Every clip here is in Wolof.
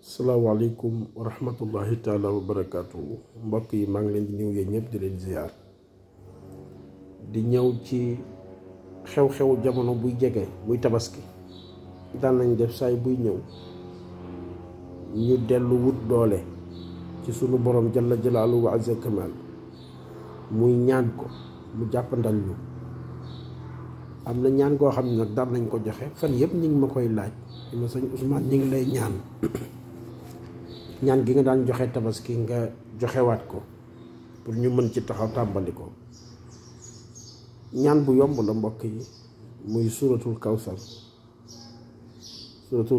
salaamaaleykum wa rahmatullahi taala wa barakaatu mbokk yi maa ngi leen di nuyu yéen ñëpp di leen ziar di ñëw ci xew-xewu jamono buy jege muy tabaski daan nañ def saay buy ñëw ñu dellu wut doole ci sunu borom jalla jalaalu wa azza kamal muy ñaan ko mu jàppandal ñu am na ñaan goo xam ne nag daan nañ ko joxe fan yëpp ñu ngi ma koy laaj di ma sëñ Ousmane ñu ngi lay ñaan ñaan gi nga daan joxe tabaski nga joxewaat ko pour ñu mën ci taxaw tàmbali ko ñaan bu yomb la mbokk yi muy suratul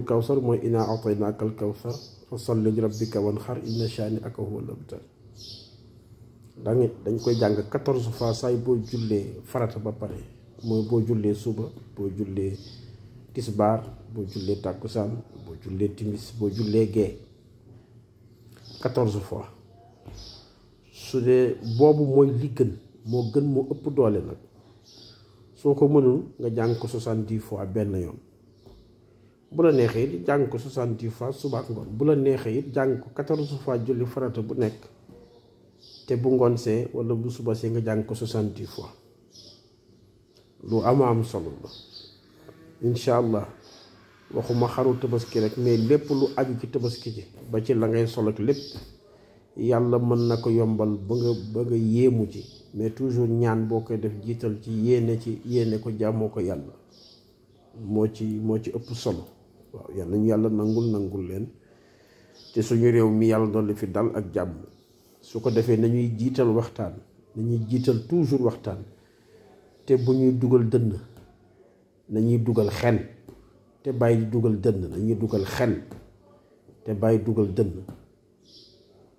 kawsar mooy inaa ataynaaka al kawsar fa salli li rabbika wanhar inna shaani'aka huwal abtar dañ koy jàng 14 fois saay boo jullee farata ba pare mooy boo jullee suba boo jullee tisbaar boo jullee tàkkusaan boo jullee timis boo jullee gee 14 fois su dee boobu mooy li gën moo ëpp doole nag soo ko mënul nga jàng ko 70 fois benn yoon bu la neexee it jàng ko 70 fois suba ak ngoon bu la neexee it jàng ko 14 fois julli farata bu nekk te bu ngoon see wala bu suba see nga jàng ko 70 fois lu am solo la incha allah waxuma xaru tabaski rek mais lépp lu aju ci tabaski ji ba ci la ngay sol ak lépp yàlla mën na ko yombal ba nga yéemu ci mais toujours ñaan boo koy def jiital ci yéene ko jàmmoo ko yàlla moo ci ëpp solo waaw yal nañu yàlla nangul leen te suñu réew mi yàlla dolli fi dal ak jàmm su ko defee nañuy jiital waxtaan nañuy jiital toujours waxtaan te bu ñuy dugal dënn nañuy dugal xen te bàyyi dugal dënn nañuy dugal xen te bàyyi dugal dënn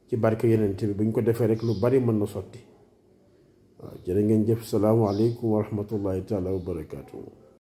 ci barke yeneen bi bu ñu ko defee rek lu bari mën na sotti waaw jërë ngeen jëf salaamu aleykum wa rahmatullahi taala wa barakaatu.